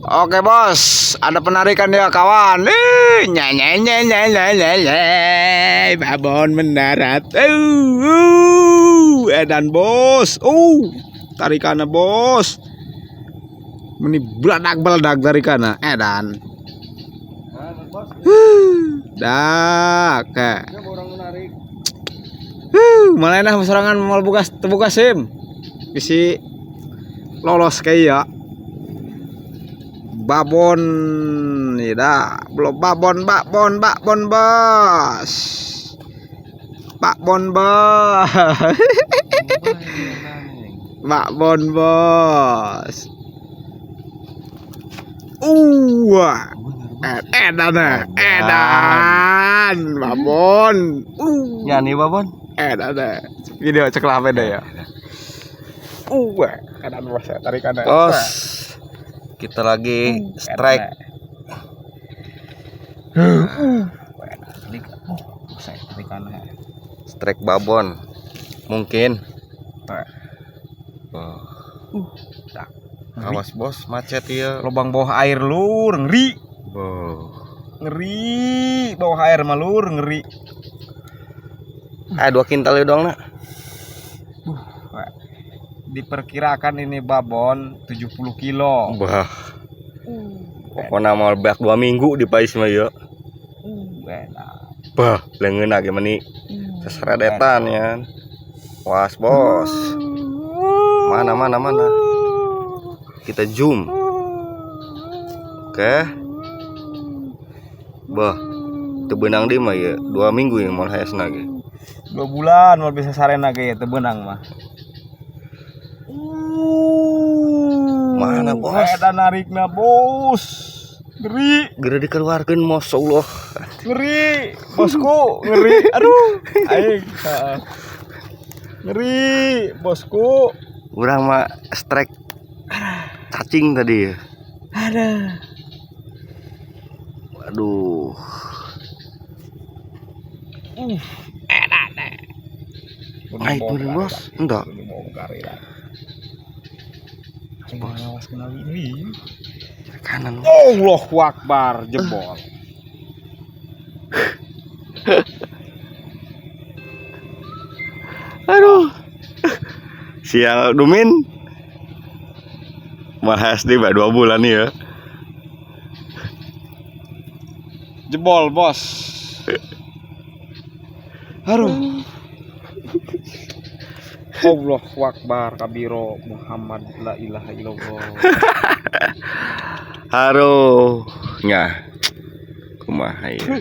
Oke bos, ada penarikan ya kawan. Nye nye nye nye nye nye nye. Babon mendarat. Edan bos. Tarikannya bos. Meni beladak-beladak tarikannya. Edan. Dak. Malah enak serangan mau buka terbuka SIM. Bisi lolos kayak babon ya, belum babon babon babon bos, babon bos, babon bos. Wah, edan edan babon. Nyani babon. Edan video ceklah beda ya. Edan bos tarikan bos. Kita lagi strike. Strike babon. Mungkin. Awas bos, macet ya. Lubang bawah air lur, ngeri. Ngeri, bawah air mah lur, ngeri. 2 kintal ya dong nak. Diperkirakan ini babon 70 kilo. Bah. Pokoknya mau bak 2 minggu di pais mah ya. Enak. Bah, leungeun ge meni sesredetan ya. Was bos. Mana mana mana. Kita zoom. Oke. Bah, teu beunang deui mah ya. 2 minggu yang mau hayasna ge. 2 bulan mau bisa sarena ge teu beunang mah. Mana bos? Eta narikna bos. Ngeri. Geura dikeluarkeun masyaallah. Ngeri, bosku, ngeri. Aduh, aing. Ngeri, bosku. Urang mah strike cacing tadi ya. Aduh. Waduh. Enak deh. Naik turun bos, enggak. Bos, awas kena ini. Kanan. Allahu Akbar, jebol. Aduh. Sial Dumin. Mahas di 2 bulan nih ya. Jebol, bos. Aduh. Allahu Akbar kabiro Muhammad la ilaha illallah. Haruh nya kumaha ieu.